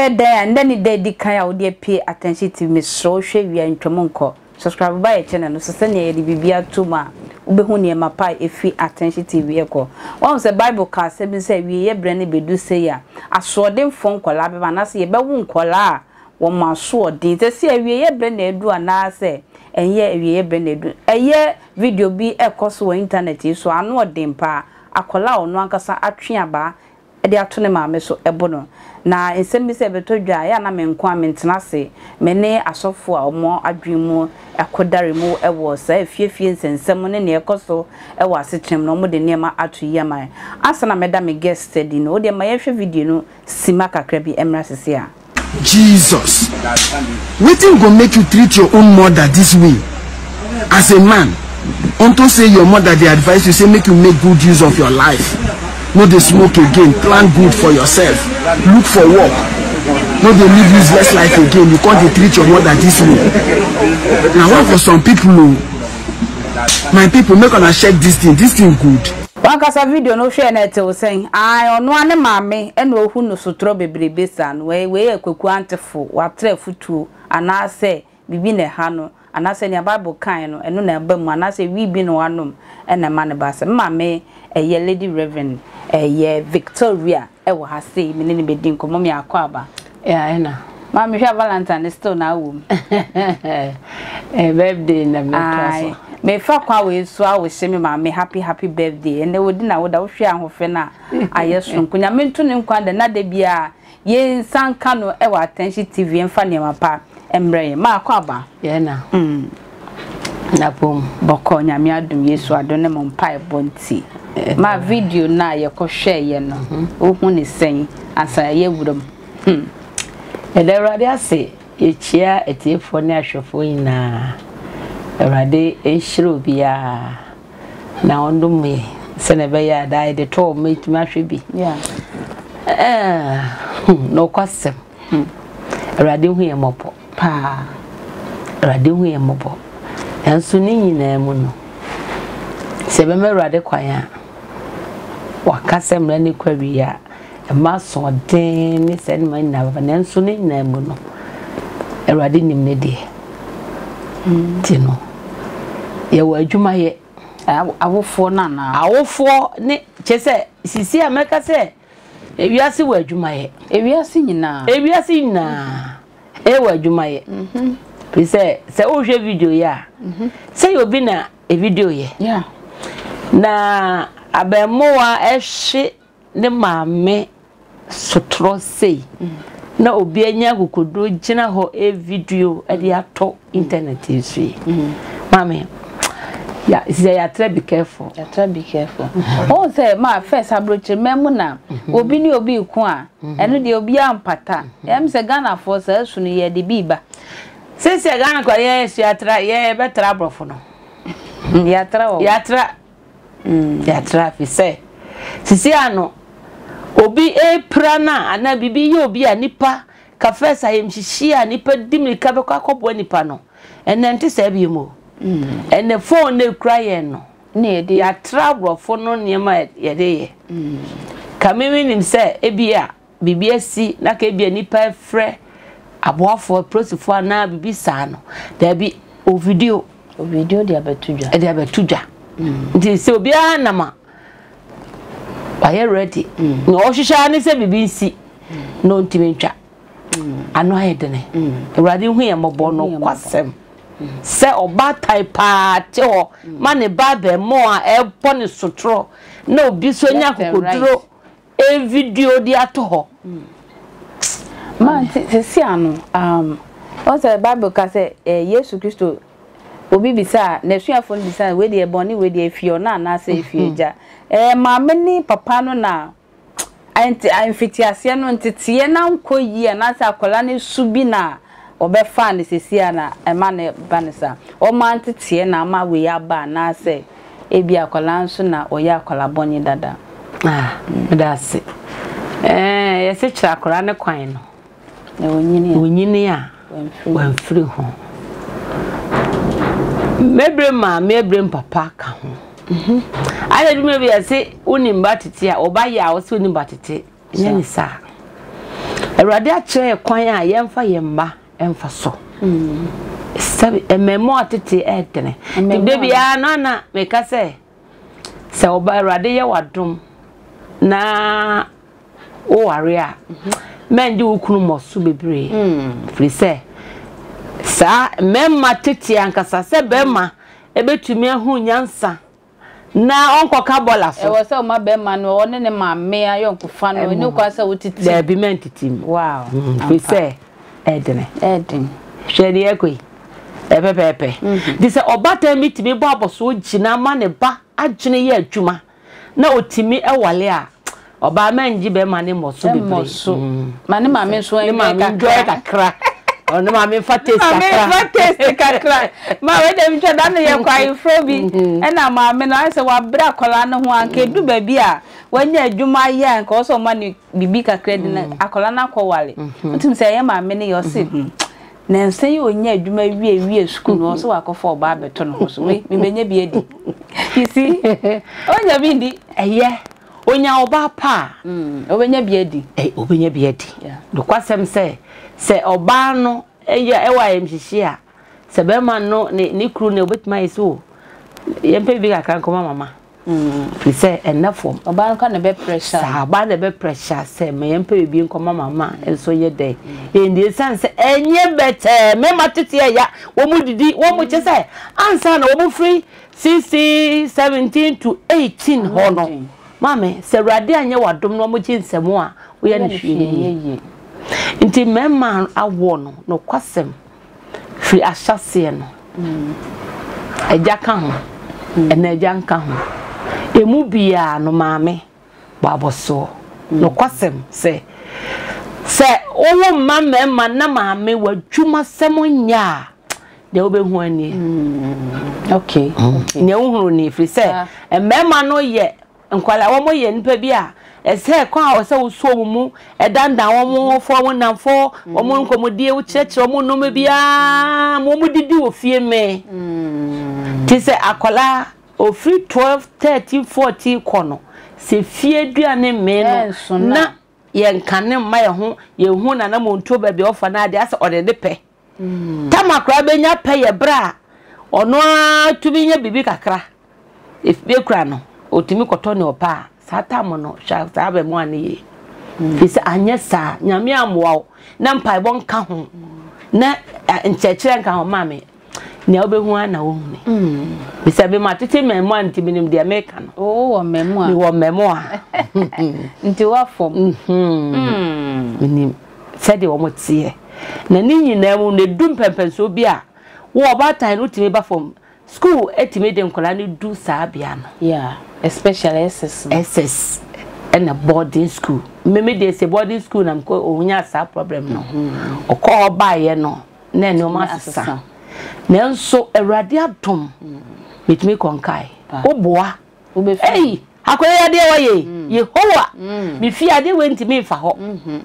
Woyɛ dɛn a ndɛ ne da edi kan a wode apue Atɛnhye TV mesrɛ wo hwɛ wie a ntwam nkɔ. Subscribe ba yɛ channel no so sɛnea yɛde biribi ato mu a wobɛhu nneɛma pa a ɛfiri Atɛnhye TV ɛkɔ. Woahu sɛ Bible ka asɛm bi sɛ awieeɛ berɛ no bɛdu sei a asoɔdenfoɔ nkwadaa bɛba anaasɛ yɛbɛwo nkwadaa a wɔn asoɔden. Sɛsei awieeɛ berɛ na adu anaasɛ ɛnyɛ awieeɛ berɛ na adu. Ɛyɛ video bi ɛkɔ so wɔ internet yi so ano ɔden paa. Akwadaa a ɔno ankasa atwe abaa de ato ne maame so bo no. Na nsɛm bi sɛ ɛbɛtɔ dwa a, ɛyɛ a na me nko ara mentena ase. Me ne asɔfo a wɔn adwene mu akodare mu wɔ saa afiefie nsɛnsɛm ne nea ɛkɔ so wɔ asetena mu no, wɔde nneɛma ato yi ama yɛn. Ansa na mɛda me guest adi no, wo deɛ ma yɛnhwɛ video no simma kakra bi mmra seesei ara. Jesus wetin go make you treat your own mother this way as a man unto say your mother dey advise you say make you make good use of your life no dey smoke again plan good for yourself look for work no dey live useless life again you come dey treat your mother this way na one for some people o my people make una check this thing this thing good. Wankasa video no wohwɛɛ no ɛte wo sɛn? Ae ɔno ara ne maame na ohu no sotorɔ bebrebe saa no wei wei yɛ Kwaku Antefo watra afutuo anaasɛ biribi na ɛha no anaasɛ nea bible kaeɛ no ɛno na ɛba mu anaasɛ wii bi na wanom na ɛma no ba saa. Me maame ɛyɛ Lady Reverend ɛyɛ Victoria ɛwɔ ha sei me ne no bɛdi nkɔmmɔ me akɔ aba. Yeah, ɛna. Maame hwɛ Valentine no still na awɔ mu. Eh, birthday na me to so. Me fa kwa we so a wo hye me maame happy happy birthday. Ɛnɛ wodi na woda wo hwɛ ahofɛ na ayɛ soronko. Nyame nto ne nkwa da na da bia ye nsa nka no ɛwɔ Attention TV ɛmfa nneɛma pa ɛmbrɛ yɛn. Ma akɔ aba. Yeah na. Mm. Na pom. Bɔkɔ Nyame adom Yesu adom ne mo mpaebɔ nti. Ma video no a yɛkɔ hwɛeɛ no wohu ne sɛn ansa yɛyɛ wura mu. Hmm. Yɛda Awurade ase yɛkyia atiefoɔ ne ahwɛfoɔ nyinaa. Awurade nhyira obiara na ɔndom yɛ sɛnea ɛbɛyɛ a daa yɛde to wɔn mɛtumi ahwɛ bi. Yeah. Eh, hmm, nokwasɛm. Hmm. Awurade hu yɛn mmɔbɔ paa. Awurade hu yɛn mmɔbɔ. Nanso ne nyinaa mu no, sɛ yɛbɛma Awurade kwan a, waka sɛ mmerɛ ne kɔ awie a, ɛma asoɔden ne saa nneɛma nyinaa bɛba. Nanso ne nyinaa mu no, Awurade nim ne deɛ. Nti no, yɛwɔ adwuma yɛ. Awofoɔ no anaa? Awofoɔ ne, kyerɛ sɛ, sisi a mɛka sɛ Ewiase wɔ adwuma yɛ. Ewiase nyinaa. Ewiase nyinaa ɛwɔ adwuma yɛ. Fi sɛ sɛ wohwɛ video yi a, sɛ yɛ obi na video yɛ. Na abɛɛmoa ɛhwe ne maame sotorɔ sei na obi anya akokoduro gyina hɔ video de ato internet yi so yi. Maame, ya sɛ yɛatra be careful. Yɛatra be careful. Wɔn sɛ ma first aburokyire mu na obi ne obi ko a ɛno deɛ obi ampata. Ɛm sɛ Ghanafoɔ saa su no yɛde bi ba. Sɛsɛ Ghana kɔ yɛ su yɛatra yɛ bɛtra aborɔfo no. Yɛatra wɔ. Yɛatra. Yɛatra fi sɛ sisi ano obi epira na anaa biribi yɛ obi a nipa Ka first ayamhyehye a nipa di mirika bɛkɔ akɔboa nipa no, ɛnnɛ ɛnte saa biom o. Ɛnnɛ phone no ekura yɛn no, yɛatra aborɔfo no nneɛma a yɛde yɛ. Ka me menim sɛ ebi a biribi asi na ka ebi a nipa frɛ aboafoɔ, apolisifoɔ anaa biribi saa no, daabi, o video. O video de abɛto dwa. Ɛde abɛto dwa. Nti sɛ obiara nam a, wayɛ ready. Nea ɔhwehwɛ ara ne sɛ biribi nsi na ɔntumi ntwa. Ano ayɛ dene. Awurade hu yɛn mmɔbɔ nokwasɛm sɛ ɔbaatan paa te hɔ ma ne ba abɛɛmɔɔ a ɛrebɔ ne sotorɔ na obi nso anya akokoduro video de ato hɔ. Ma nti sisi ano um, wɔn sɛ Bible ka sɛ eh, Yesu Kristo obi bisa n'asuafoɔ no bisa wei deɛ bɔne wei deɛ efi ɔno anaasɛ efi mhm. agya ɛɛ eh, maame ne papa no na nti mfitiaseɛ no nteteɛ na nkɔ yie anaasɛ akwadaa no su bi na wɔbɛfa no sisi a na ɛma ne ba no saa wɔn anteteɛ na ama wei aba anaasɛ Ebia akwadaa nso na ɔyɛ akwadaa bɔne dada. Ah, meda ase. Ɛɛ, yɛse kyerɛ akwadaa ne kwan no. Na onyini a. Onyini a, wamfiri ho. Mɛbrɛ maame, ɛbrɛ papa ka ho. Mhm. Ayɛ adwuma bi yɛse wonim ba tete a, ɔba yɛ a wɔse wonim ba tete. Nyɛ ne saa. Awurade akyerɛ yɛ kwan a yɛmfa yɛn mma mfa so. Sɛbi mmɛmmoa tete ɛɛdene. Nti da biara no ana meka sɛ sɛ ɔba Awurade yɛ w'adom na woware a mɛngye wo kunu mmɔ so bebree. Firi sɛ saa mmarima tete ankasa sɛ bɛrima ɛbɛtumi ahu nyansa na ɔnkɔka bɔla so. Ɛwɔ sɛ ɔma bɛrima no ɔne ne maame ayɔnkofa no ɛni kwan sɛ wotete mu. Daabi mɛntete mu. Wow. Firi sɛ ɛdene. Ɛden. Hwɛ deɛ ɛkɔ yi. Ɛpɛpɛɛpɛ. Nti sɛ ɔbaatan bi tumi bɔ abɔsoɔ gyina ma ne ba adwene yɛ adwuma na ɔtumi wale a, ɔbaa mɛngye bɛrima ne mmɔ so bebree. Mmɔ so. Ma ne maame nso Ne maame enjoy kakra. Ɔne maame nfa taste kakra. Maame nfa taste kakra. Ma wei deɛ metwa da no yɛ kɔ ayeforɔ bi ɛna maame no ayɛ sɛ wabrɛ akwadaa no ho a nka edu baabi a wanya adwuma ayɛ a nka ɔsɛ ɔma no biribi kakra di na akwadaa no akɔwale. Wotumi sɛ ɛyɛ maame no yɛ ɔse hmm nansa yi ɔnya adwuma wie wie sukuu no ɔsɛ wakɔfa ɔbaa abɛto ne ho so wei mebɛnya bi adi. You see? Ɔnya bi ndi. Ɛyɛ Onya ɔbaa pa a. Ɔbɛnya bi adi. Ɔbɛnya bi adi. Nokwasɛm sɛ, sɛ ɔbaa no yɛ ɛwɔ ayamhyehye a, sɛ bɛrima no ne ne kunu no ɔbɛtumi ayɛ sɛ o, yɛmpɛ biribi kakra nkɔma mama. Firi sɛ ɛnna fam. Ɔbaa no ka na ɛbɛ pressure. Saa ɔbaa na ɛbɛ pressure sɛ ma yɛmpɛ biribi nkɔma mama nso nyɛ dɛn. Ɛnni ɛsiane sɛ ɛnyɛ bɛtɛɛ mmarima tete ɛya wɔn didi wɔn kyɛ sɛ ansa na wɔn firi 16, 17 to 18 hɔ no, maame, sɛ Awurade anyɛ w'adom na wɔgye nsɛm a, woyɛ no hwee nyɛ yie. Nti mmarima awoɔ no, nokwasɛm, firi ahyɛaseɛ no, agya ka ho, ɛna agya nka ho. Emu biara no maame bɔ abɔsoɔ. Nokwasɛm sɛ, sɛ wowo mma mmarima na maame w'adwumasɛm nyɛ a, deɛ wobɛhu anie. Okay. Nea wohunu ni, ɛfiri sɛ mmarima no yɛ nkwadaa, wɔn yɛ nnipa bi a ɛsɛ kwan a ɔsɛ wosuo wɔn mu, ɛdandan wɔn, fɔ wɔn nnamfo, wɔn nkɔmmɔdie, wokyerɛkyerɛ wɔn nneɛma biara, ma wɔn didi wɔ fie mee. Te sɛ akwadaa Ofiri 12, 13, 14 kɔ no, sɛ fie aduane mmee no na yɛnkane mma yɛn ho, yɛnhu n'anammɔntuo baabi a ɔfa no adeɛ asɛ ɔde ne pɛ. Tama koraa bɛnya pɛ yɛ berɛ a ɔno ara tumi nya biribi kakra. Efie kura no, ɔtumi kɔtɔ nea ɔpɛ a, saa tam no, hwɛ saa abɛmoa no yie. Firi sɛ anyɛ saa, Nyame ammoa wo na mpaebɔ nka ho na nkyerɛkyerɛ nka ho, maame, Nea wobɛhu ara na wohu me. Bisa bi matete mmaamua nti menim deɛ meka no. Wowɔ mmaamua? Mewɔ mmaamua. Nti woafam? Menim sɛdeɛ wɔn teɛ. Na ne nyinaa mu no, ɛdu mpɛmpɛnsoɔ bi a, wo ɔbaatan no wotumi ba fam. Sukuu tumi de nkwadaa no du saa bea no. Yeah, especially SS no. SS ɛna boarding school. Me me deɛ sɛ boarding school na mekɔ ɔnyaa saa problem no. Ɔkɔ hɔ baeɛ no. na nneɛma asesa. Nanso Awurade adom, metumi kɔ nkae. Woboa. Ei, akɔyɛ adeɛ wɔyɛ yi. Mm. Yehowa, mm. me fie adeɛ wei ntumi mfa hɔ. Mm-hmm.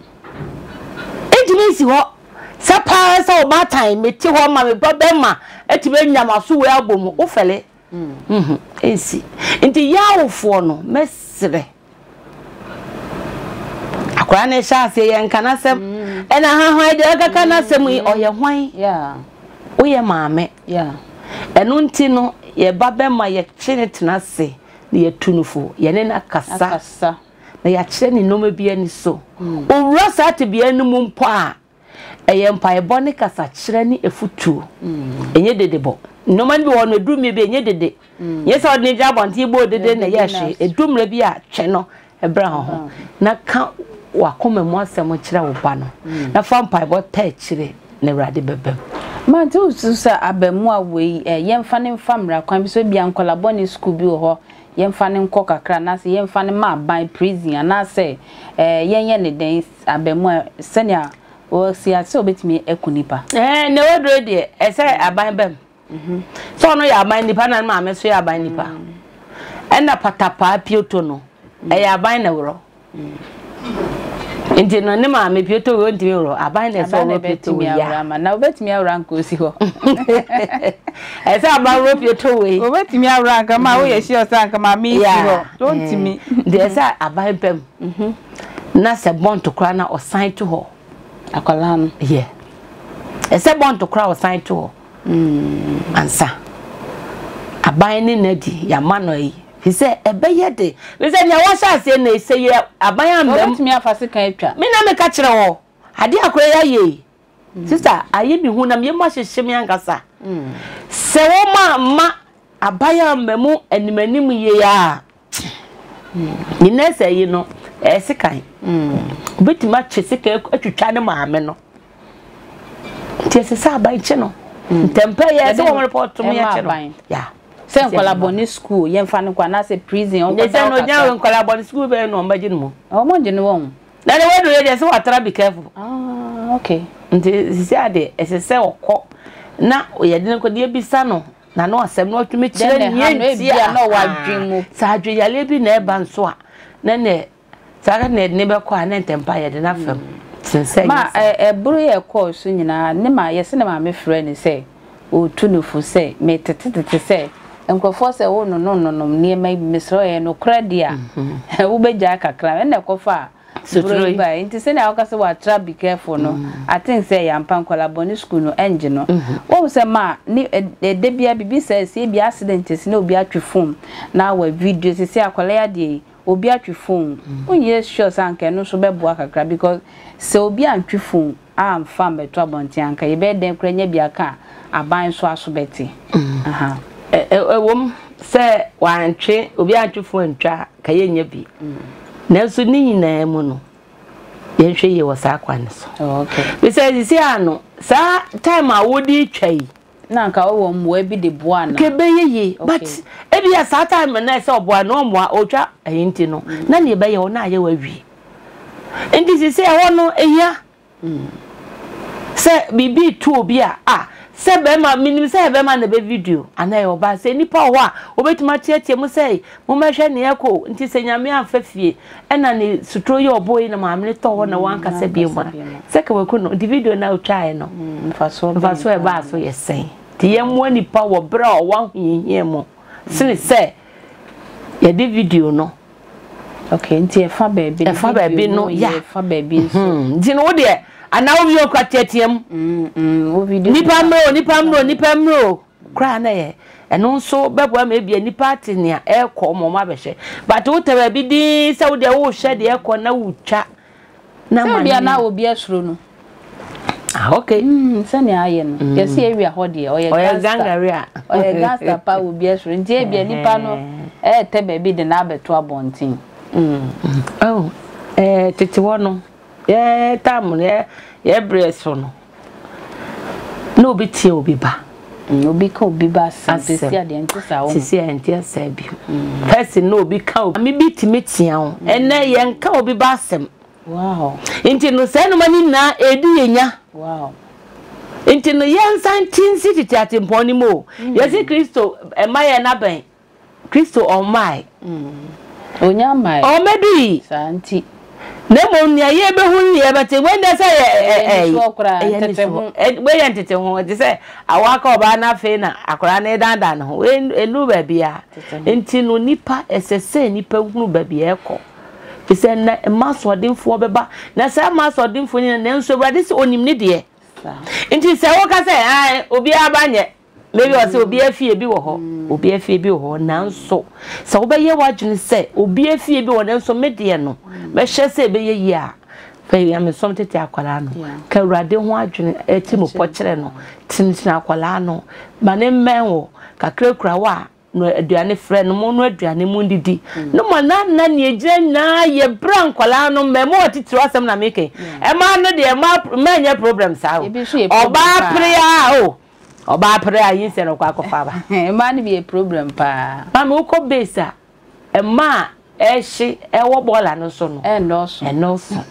Ntumi nsi hɔ. Sɛ paa sɛ ɔbaatan mete hɔ ma me ba bɛma atumi anya m'aso wei abɔ mu. Wofɛle. Mm-hmm. Nsi. Nti yɛ awofoɔ no, mɛsrɛ. Akwadaa no hyɛ aseɛ yɛ nka n'asɛm mm. ɛna ha hwan deɛ ɔkaka mm. n'asɛm yi ɔyɛ hwan woyɛ maame ɛno nti no yɛba bɛma yɛkye ne tena ase na yɛtu no fo yɛne no akasa na yɛakyerɛ ne nneɛma bi ani so mm. owura saa tebea no mu mpo a Ɛyɛ mpaebɔ ne kasakyerɛ ne afutuo. Ɛnyɛ dedebɔ. Nneɛma no bi wɔ hɔ no, ɛduru mmerɛ bi a, ɛnyɛ dede. Nyɛ sɛ wode no gyina abɔnten bɔɔ dede na ɛyɛɛ hwee. Ɛduru mmerɛ bi a, twɛ no bra wo ho na ka w'akoma mu asɛm kyerɛ wo ba no, na fa mpaebɔ taa akyire na Awurade bɛba mu. Mante wo su sɛ abaamua wei ɛ, yɛmfa no mfa mmara kwan bi so, ebia nkwadaa bɔne sukuu bi wɔ hɔ, yɛmfa no nkɔ kakra anaasɛ yɛmfa no mma aban prison anaasɛ ɛɛ yɛnyɛ no dɛn abaamua sɛnea wɔsi ase sɛ obetumi aku nipa. Ɛɛ nea waduro deɛ ɛsɛ aban bɛm. Sɛ ɔno yɛ aban nipa na ne maame nso yɛ aban nipa. Ɛna patapaa pioto no ɛyɛ aban na ɛworɔ. Nti no ne maame pioto wei ɔntumi worɔ aban na ɛsɛ ɔworɔ pioto wei ya. Na obetumi awura nka osi hɔ. Ɛsɛ aban worɔ pioto wei. Obetumi awura nka ma woyɛ sure sɛ anka maame yi si hɔ. Ɔntumi. Nti ɛsɛ aban bɛm. Na sɛ bɔnto koraa na ɔsan to hɔ. Akwadaa no. Yɛ. Ɛsɛ bɔnto koraa ɔsan to hɔ. Ansa. Aban ne no adi, yɛama no ayi. Fi sɛ ɛbɛyɛ de. Fi sɛ nea wahyɛ aseɛ na sɛ yɛ aban amma mu. Wɔbɛtumi afa sekan atwa. Me na meka kyerɛ wɔ. Adeɛ akora yi ayɛ yi. Sista, ayɛ me hu na me yam ahyehye me ankasa. Sɛ wɔn amma aban amma mu anim anim yie a, ne nɛɛsɛ yi no, ɛyɛ sekan. Obetumi atwe sekan atwitwa ne maame no. Nti ɛsɛ sɛ aban kye no. Ntɛmpɛ yɛ sɛ wɔn report me yɛ kye no. Yeah. Sɛ nkwadaa bɔ ne school yɛn fa no kɔ anaasɛ prison ɔnkɔ da ɔkasa. Nyɛ sɛ nkwadaa bɔ ne school bɛyɛ no ɔmbɛgye no mu. Wɔn gye no wɔn. Na ne wadu yɛ deɛ sɛ watra be careful. Ah, okay. Nti sisi ade ɛsɛ sɛ ɔkɔ na yɛde no kɔ deɛ bisa no na no asɛm na ɔtumi kyerɛ nea nti a sɛ adweyaleɛ bi na ɛba nso a na ne saa na yɛde ne bɛkɔ a na ntɛmpa yɛde no afam sen sɛ ma ɛboro yɛ kɔɔ so nyinaa ne ma yɛsɛ ne maame frɛ ne sɛ ɔretu no fo sɛ metetetete sɛ nkurɔfoɔ sɛ wo nonom nonom nneɛma yi mesrɛ ɛyɛ nokorɛ deɛ a wobɛgyae kakra ɛna ɛkɔfa a buro yi bae nti sɛnea woka sɛ watra be careful no I think sɛ ɛyɛ ampa nkwadaa bɔne school no ɛngye no wohu sɛ ma ne ɛda bia biribi sɛ ɛsi ebi accident si na obi atwe phone na wa video sisi akwadaa yi adeɛ yi obi atwe phone wonyɛ sure sɛ anka ɛno nso bɛboa kakra because sɛ obi antwe phone amfa ammɛto abɔnten anka yɛbɛyɛ dɛn koraa anya bi aka a aban nso aso bɛte. Aha. Ɛwom sɛ wantwe, obi antwe fo antwa a, ka yɛnnya bi. Nanso ne nyinaa mu no, yɛnhwɛ yie wɔ saa kwan no so. Oh, okay. Bisɛ sisi ano, saa time a wode twa yi. Na anka wowɔ mmoa bi de boa no. Ka ɛbɛyɛ yie. But ebia saa time no ɛsɛ ɔboa no ɔmmoa, ɔtwa ɛyi nti no, na nea ɛbɛyɛ wo na ayɛ wawie. Nti sisi ɛhɔ no ehia sɛ biribi to obi a, ah, sɛ bɛrima, menim sɛ bɛrima na ɛbɛ video anaa ɛyɛ ɔbaa, sɛ nipa wɔ hɔ a obetumi ateatea mu sɛ mommɛhwɛ nea ɛkɔ, nti sɛ Nyame amfa fie ɛna ne suturo yɛ ɔbɔ yi na maame no tɔ hɔ na wankasa bio mu a, sɛ ka waku no, nti video no a otwaeɛ no, mfasoɔ a ɛbaa so yɛ sɛn? Nti yɛmmoa nipa wɔ berɛ a ɔwɔ ahohiahia mu sene sɛ yɛde video no. Okay, nti ɛfa baabi no. Ɛfa baabi no, ya. Ɛfa baabi nso. Hmm, nti no wo deɛ, anaa wo video kora teatea mu. Mm, wo video. Nipa mmerɛ o, nipa mmerɛ o, nipa mmerɛ o. Koraa na yɛ, ɛno nso bɛboa ma ebia nipa ate nea ɛrekɔ ma wɔn abɛhwɛ. But wo tɛ baabi din sɛ wo deɛ wohwɛ deɛ ɛrekɔ na wotwa. Na ma ne. na obi asuro no. Ah, okay. Mm, sɛnea ayɛ no. Mm. Yɛsi ewia hɔ deɛ, ɔyɛ gangster. Ɔyɛ gangare a. Ɔyɛ gangster pa obi asuro. Nti ebia nipa no ɛɛtɛ baabi de na abɛto abɔnten. Mm. Oh, eh, tete hɔ no, yɛ tam no, yɛ yɛ brɛ so no. Na obi tie obi ba. Mm, obi ka obi ba asɛm. Sisi adeɛ nte saa wɔn. Sisi adeɛ nte saa bi. Mm. First na obi ka obi. Maame bi tumi tia wo. Ɛnɛ yɛn ka obi ba asɛm. Wow. Nti no saa nneɛma no nyinaa edi yɛn nya. Wow. Nti no yɛnsan ti nsi tete atempɔn no mu o. Mm. Yɛsi Kristo ɛma yɛn abɛn. Kristo ɔmmae. Mm. Onya mmae. Ɔmmɛdui. Saa nti. Na mmom nea yɛbɛhu ne yɛbɛte wei deɛ sɛ yɛ ɛ ɛ koraa ntete ho. Wei yɛ ntete ho ɛte sɛ awɔ aka ɔbaa no afei na akwadaa no redaadaa ne ho wei nnuru baabi a nti no nipa ɛsɛ sɛ nipa hunu baabi a ɛkɔ. Te sɛ nnɛ mma asoɔdenfoɔ bɛba, na saa mma asoɔdenfoɔ nyina, nanso Awurade sɛ ɔnim ne deɛ. Nti sɛ woka sɛ, ae, obiara ba nyɛ, maybe ɔsɛ obiara fie bi wɔ hɔ, obiara fie bi wɔ hɔ, nanso sɛ wobɛyɛ w'adwene sɛ obiara fie bi wɔ hɔ, nanso me deɛ no, mɛhyɛ sɛ ɛbɛyɛ yie a, fa nyamesom tete akwadaa no, ka Awurade ho adwene atirimpɔ kyerɛ no, tenetene akwadaa no, ma ne mmɛn wo, kakra kura wo a, No aduane frɛ no mo no aduane mo ndidi no ma na na nea egyina nyinaa yɛ bere a nkwadaa no mmaamua titiriw asɛm na meka yi ɛmaa no deɛ mmaa mmaa nyɛ problem saa o ɔbaa pere a o ɔbaa pere a nyinsɛn ɔkɔ akɔfa aba mmaa no bi yɛ problem paa maame wokɔ base a mmaa Ɛhye ɛwɔ bɔɔla no so no. Ɛnnɔɔso. Ɛnnɔɔso.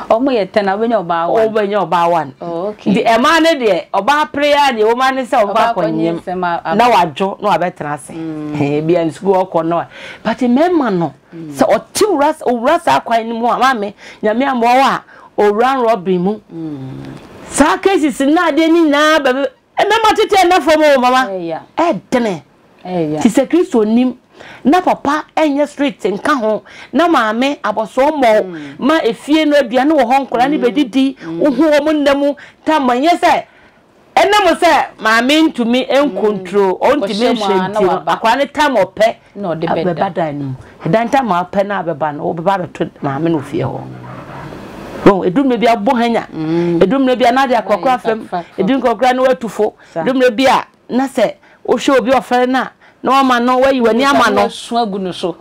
Wɔn yɛ tɛn a wobɛnya ɔbaa one. Wobɛnya ɔbaa one. Oh okay. Nti ɛmaa no deɛ ɔbaa pere ara deɛ wɔma ne sɛ ɔbɛkɔ akɔnyem na wadwo na wabɛtena ase. Mm. Ebi a sukuu ɔkɔ no but mmarima no mm. sɛ ɔte wura owura saa kwan no mu a maame nyame amoa wo a owura rɔbi mu. Mm. Saa cases na adeɛ ne nyinaa bɛbɛ mmarima tete ɛnna fam o mama ɛdene. Te sɛ Kristo nim. na papa nyɛ strict nka ho na maame abɔsoɔ mmɔ wo ma efie no aduane wɔ hɔ nkwadaa no bɛdidi wohu wɔn nna mu tam ɛnyɛ sɛ ɛnam sɛ maame ntumi nkontro ɔntumi nhwɛ nti no akwadaa no tam ɔpɛ bɛba dan no mu ɛdan tam a ɔpɛ no abɛba no wobɛba abɛto maame no fie hɔ wɔn edu mmerɛ bi abɔ hanya edu mmerɛ bi anaade akɔkora fam edu nkɔkora no watu fo edu mmerɛ bi a Na sɛ wohwɛ obi ɔfɛre no a, na wama no, wayi w'ani ama no. Wasu agu no so.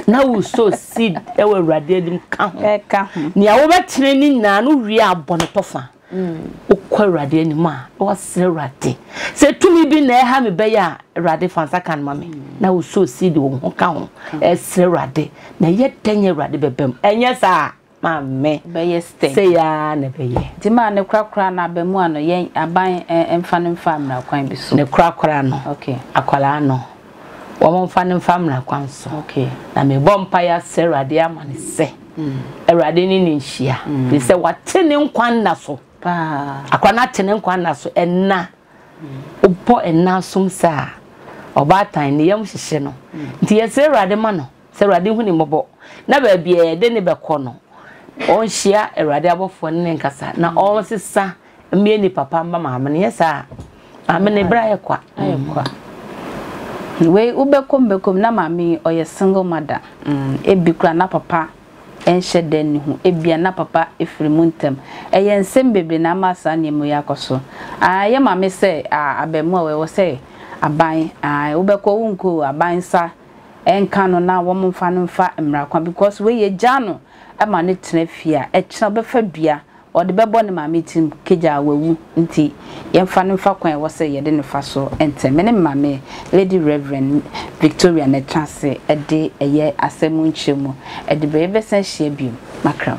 Na wo sow seed wɔ Awurade anim ka ho. Ɛka ho. Nea wobɛtene ne nyinaa no wie a bɔ no tɔfa. Wokɔ Awurade anim a, na wasrɛ Awurade. Sɛ tumi bi na ɛha me bɛyɛ a, Awurade fa nsa ka no ma me. Na wo sow seed wɔ ho ka ho. Ɛsrɛ Awurade. Na ɛyɛ dɛn Awurade bɛba mu? Ɛnyɛ saa. Maame, Bɛyɛ step. Sei ara na ɛbɛyɛ. Nti maa ne korakora no abamua no yɛn aban mfa no mfa mmara kwan bi so. Ne korakora no, Okay. akwadaa no, wɔn mfa no mfa mmara kwan so. Okay. Na mebɔ mpaeɛ asrɛ Awurade ama no sɛ, Awurade ne no nhyia. Ɛfiri sɛ wate ne nkwa nna so. Paa. Akwadaa no ate ne nkwa nna so. Ɛnna, wobɔ ɛnna asom saa a, ɔbaatan ne yam hyehye no. Nti yɛsrɛ Awurade ma no. Sɛ Awurade hu ne mmɔbɔ, na baabi a yɛde no bɛkɔ no, ɔnhyia Awurade abɔfoɔ ne ne nkasa, na ɔnsesa mmue ne papa mma maame no. Nyɛ saa a, maame no berɛ ayɛ kwa. Ayɛ kwa. Wei wobɛkɔ mu bɛkɔ mu na maame yi ɔyɛ single mother. Mm, ebi koraa na papa nhyɛ da nni ho. Ebia na papa firi mu ntɛm. Ɛyɛ nsɛm bebree na ama saa nneɛma yi akɔ so. Ah, ɛyɛ maame sɛ ah, abaamua wei ɛwɔ sɛ aban, ah, wobɛkɔ wonkɔ o, aban nsa nka no na wɔn mfa no mfa mmara kwan because wei yɛ gyaa no ma no tena fie a ɛkyena ɔbɛfa dua ɔde bɛbɔ ne maame tirim kegyaa wawu nti yɛmfa no mfa kwan a ɛwɔ sɛ yɛde no fa so ntɛm me ne me maame Lady Reverend Victoria na ɛtena ase de ɛyɛ asɛm mu nkyerɛmu de brɛ yɛbɛsan ahyia bio makram.